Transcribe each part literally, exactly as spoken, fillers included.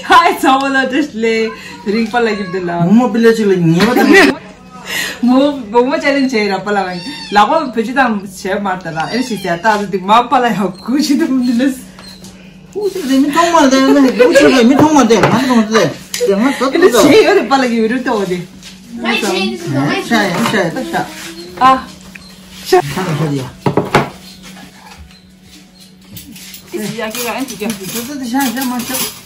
ཧའི་ཚ་བོ་ལ་དྲིས་ལེ། དེ་རིང་པཱ་ལགས་ཀྱིས་འདི་ལ། མོག་མོག་པི་ལེ་ཅིག་ལ་ཉེས་པ་དང་། མོག་མོག་མོག་ཅེ་ལེན་ཇི་བྱས་ར་པཱ་ལགས། ལག་པ་བེད་སྤྱོད་བཏང་བྱས་མ་རེད་ད་ར། ཨེ་ཤི་ཟེར་ད་འདི་མ་པཱ་ལགས་ཡང་གུ་ཤི་དུ་མི་ལེ། ཧུ་ཅི་རེད། མི་མཐོང་མ་རེད། མི་མཐོང་མ་རེད། མ་མཐོང་རེད། དེ་ང་ད་ཨེ་ལེ་ཅི་ཡོད་རེད། པཱ་ལགས་ཀྱི་བི་ཌིའོ་ལྟ་བ་དེ། ཤ་ཡ་ཤ་ཡ་ད་ཤ། ཨ། ཤ་ཤ་ཡ། ཤ་ཤ་ཡ་ཤ་མ་ཤ།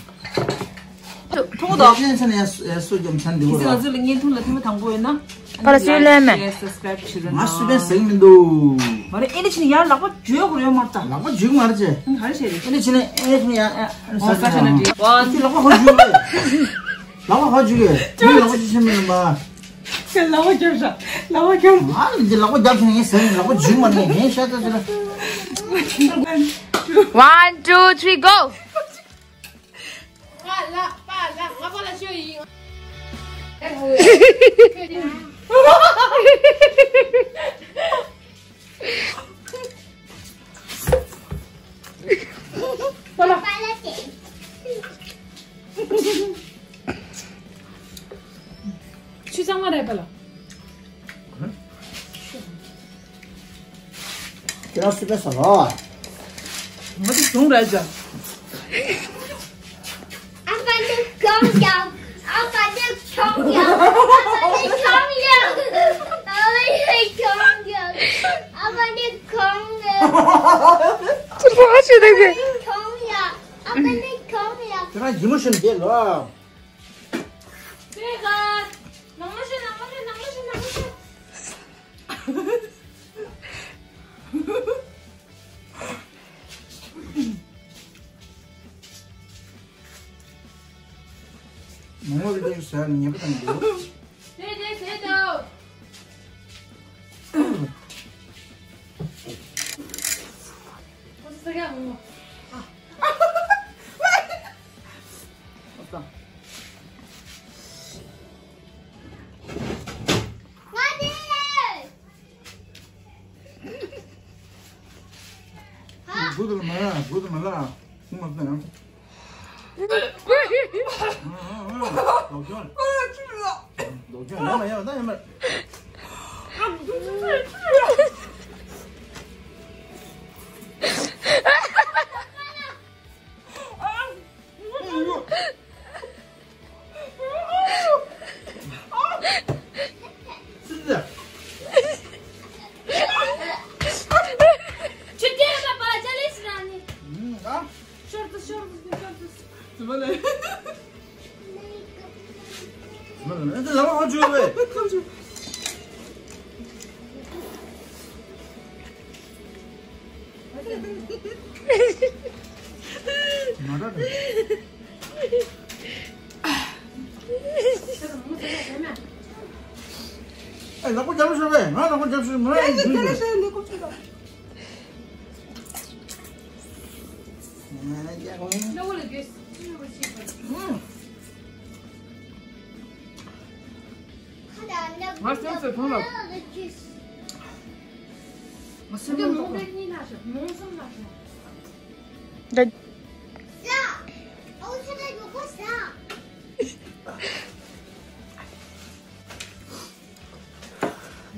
ཐུང་ཐུང་དོ། ཁྱེད་ཚོ་ནས་ཡ་སུ་ཡ་སུ་རྒྱབ་ཚན་འདི་ཁྱེད་ཚོ་ང་ཚོ་ལ་བརྙན་ཐུང་ལ་ཐེངས་མ་དང་པོ་ཡིན་ན། ཕར་སུས་ལན་མེད། Share, subscribe བྱེད་རོགས་གནང་། ང་སུས་ལན་ཟེར་གྱི་མི་འདུག་མ་རེད། ཨེ་ནི་ཕྱིན་ཡར་ལག་པ་འཇུས་དགོས་ཡོད་མ་རེད་ད། ལག་པ་འཇུས་མ་རེད་ཅེ། ཨ་ནི་ག་རེ་བྱས་རེད། ཨེ་ནི་ཕྱིན་ཨེ་ནི་ཡ་ཨ་ཨ་ནི་ཨོ་ས་ཆ་ན་འདི། ཁྱེད་ལག་པ་ཧོ་འཇུས་རེད། ལག་པ་ཧོ་འཇུས་གས། མི་ལག་པ་ཅི་ཆེ་མི་ལ་མ། ཁྱེད་ལག་པ་རྒྱབ་ཤག་ལག་པ་རྒྱབ། ང་ལ་འདི་ལག་པ་རྒྱབ་ཕྱིན་ངས་ཟེར་ལག་པ་འཇུས་མ་རེད། ངས་ཤ་ཚ་ཚ་ལ། One, two, three, go! པཱ་ལགས། པཱ་ལགས། ང་པཱ་ལགས་ཤོད་ཡིན། པཱ་ལགས། ཆུ་གཙང་མ་རེད་པཱ་ལགས། ཁྱེད་རང་སུ་པས་ཟ་ལ། ང་ཚོ་བྱུང་རེད་ཅག་ཨ་ཕ་ནི་གང་ཡང་། ཨ་ཕ་ནི་གང་ཡང་། ཨ་ཕ་ནི་གང་ཡང་། ཨ་ཕ་ནི་གང་ཡང་། ཨ་ཕ་ནི་གང་ཡང་། ཁྱེད་རང་ཞི་མོ་ཞིག་འདེད་ལ། ཁྱེད་རང་ཞི་མོ་ཞིག་འདེད་ལ། ནང་མ་ཤོད། ནང་མ་ཤོད། ནང་མ་ཤོད། ནང་མ་ཤོད། མོ་མོ་རེ་རེ་ཟ་ནས་ཉེས་པ་དང་འདུག་དེ་དེ་དེ་དོ། ཁོ་ཚོ་ས་ཀྱག་མོ་མོ། ཨ། ཨ་ཙང་། ང་དེ། ཧ། གུ་དུ་མ་ལ། གུ་དུ་མ་ལ། གུ་མ་ལ། ལོག་ཅོན། ལོག་ཅོན། ཡ་མ་ཡ་མ་ད་ཡ་མ། ཨེ། ལག་པ་རྒྱབ་ཤོག་པས། ང་ལག་པ་རྒྱབ་ཤོག་མ་རེད། ཡིན་གྱི། ང་སེམས་ཚེ་ཐོང་ལ། ང་སེམས་ཚེ་ཐོང་ལ། ད། ཡང་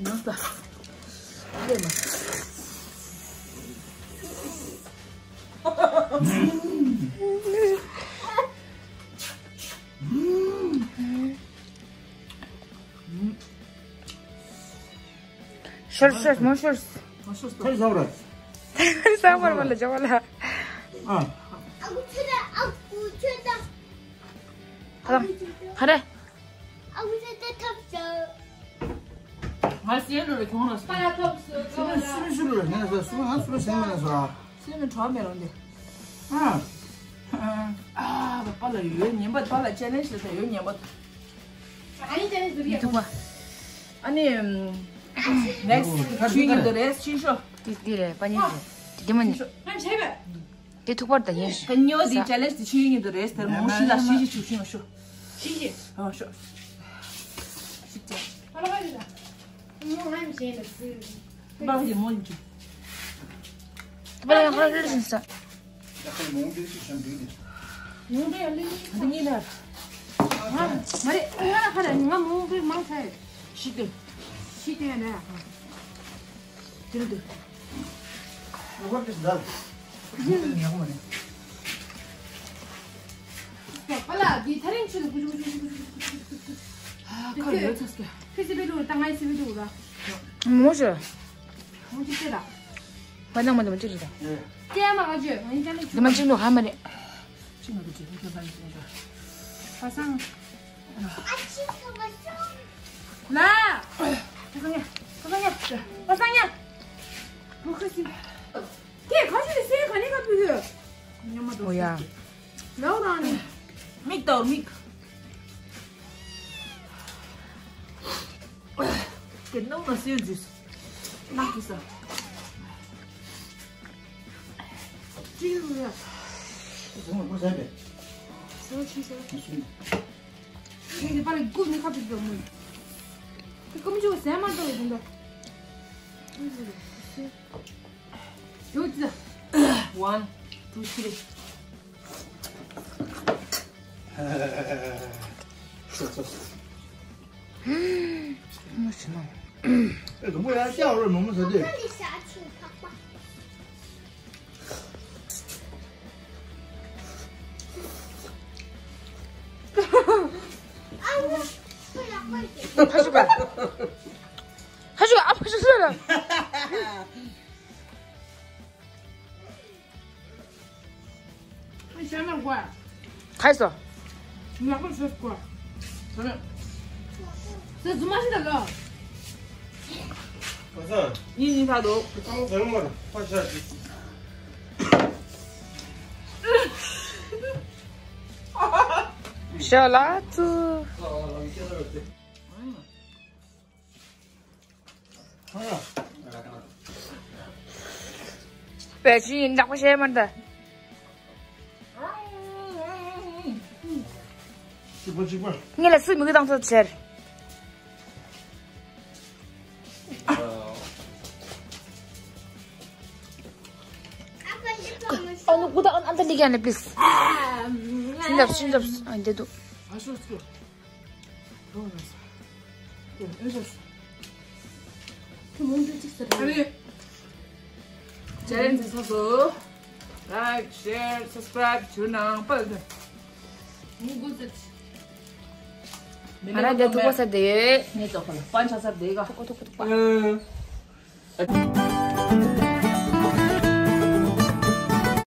ད། ལས་མ། ཤོར་ཤོར་མོ་ཤོར། མོ་ཤོར་ཐལ་ཟ་བ་ར། ཐལ་ཟ་བར་མ་ལ་ཇོ་བ་ལ། ཨ། ཧ་ར། ཧ་ར། ང་སེ་ལོ་རེ་གོང་ལ་སོང་། སུ་ལ་སུ་ལ་ངས་ལ་སོ་སུ་ང་སུ་ལ་སེང་མ་ལ་སོ། སེ་མི་གྲོགས་མེད་རུང་དེ། ཨ། ཨ། པཱ་ལགས་ཡོད་ཉན་པ། པཱ་ལགས་ཅེ་ལེན་ཇི་ལ་ད་ཡོད་ཉན་པ། ཨ་ནི་ཅེ་ལེན་ཇི་རེད། ཐུག་པ། ཨ་ནི། next ཆོས་ཉིད་དུ་རེས་ཕྱིན་ཤོག་དེ་དེ་རེད། པཱ་ཉིད་རེད། དེ་དེ་མ་ཉིད། ཨ་བྱས་པས། དེ་ཐུག་པར་ད་ཡིན། ད་ཉོ་དེ་ཅེ་ལེན་ཇི་དེ་ཆོས་ཉིད་དུ་རེས་དེར་མོ་ཤི་ལ་ཤི་ཤི་ཆུ་ཤི་ཡོང་ཤོག་ཤི་ཤི། ཨ་ཤོག་ཨ་ལ་པ་རེད་ད། ང་ཧམ་བྱས་ལ་སུ། པཱ་ལགས་ཀྱི་མོ་ཡིན་ཅུ། པཱ་ལགས་ཧ་ལས་ཟིན་ས། མོང་འདི་ཡང་ལེན། འདི་གཉིས་ལ། ང་མ་རེད། ང་ལ་ཁ་རེད། ང་མོང་འདི་མང་ཆེ། ཤི་དེ། ཤི་དེ་ཡང་རེད། དེ་རེད་འདུག་ཨ་ལ་འདི་ཐ་རིང་ཆུ་ལ་ཀུ་ཅུ་ཀུ་ཅུ་ཀུ་ཅུ་ཀུ་ཅུ་ཀུ་ཅུ། ཨ་ཁ་ལོས་ཚ་སྐྱ། ཁི་སི་བི་ལུ་ད་ང་སི་བི་ལུ་ར། མོ་ཤ། མོ་ཅི་ཅི་ར། ཧ་ནང་མ་འདི་མ་ཅི་རེད་ད། ཀྱེ་མ་ག་ཅི་ང་ཡིན་ཀྱང་ལེ་འདི་མ་ཅི་ལུ་ཧ་མ་རེད། ཅི་ང་གི་ཅི་ཁི་ཁྱོད་ད་ནི་ཅི་ང་ད། ཧ་སང་། ལ། ཧ་སང་ཡ། ཧ་སང་ཡ། ཧ་སང་ཡ། བུ་ཁ་སི། ཁྱེད་ཁ་ཤས་སེ་ག་ནས་ག་བུ་ཡོད། ཉམས་མ་འོ་ཡ། འདུག་ལའོ་རང་ནི། མིག་དོར་མིག་དེ་ནང་ན་སེ་འཛུལ་སོང་། ནག་གི་ས། ཅི་ཡོད་ཡ། ཟུང་ལ་མ་ཟ་བས། ཟ་ཆི་ཟ། ཁྱེད་ཀྱི་པར་སྒུག་ནི་ཁ་ཕིག་དོ་མོ། ཁྱེད་ཀོ་མི་ཆོག་ཟས་མ་འདོད་ཡིན་འདོད། ཡོད་ཙི། One, two, three. མོ་ཤི་ན། ཨེ་དུ་མོ་ཡང་སྐྱག་རོ་མོ་མོ་ཟ་དེ། ཕ་ཤུ་ག་ཕ་ཤུ་ག་ཨ་ཕ་ཤུ་ཟེར་ལ། ཤ་ན་གོ། ཁ་སོ། ངག་པ་ཟེར་གོ། ཟེར་རྫུན་མ་ཤི་ད་ལོ། ག་ས། ཡིན་ཡིན་ད་དོ། ཁ་མོ་ཟེར་མ་ར་ཕ་ཤ་ཅིག་ཤ་ལ་ཚུ། པེ་ཅིན་ནག་པོ་བཤད་མ་འདྲ། གཅིག་པ་གཅིག་པ། ངས་ལ་སུས་མི་གི་བཏང་ཐོག་ཟེར། ཨ་ནུ་ཀུ་ད་ཨན་ཨན་ད་ལི་ག་ནི་པི་ལིས། ཤིན་ཛབ་ཤིན་ཛབ་ཨ་འདི་དུ། Channel subscribe, like, share, subscribe ཇུ་ནང་པ། ང་རང་འདི་ཐུག་པ་ས་དེ། ངས་ཙོག་པ་ལ་པན་ཆ་ས་དེ་ག་ཐུག་པ་ཐུག་པ་ཐུག་པ།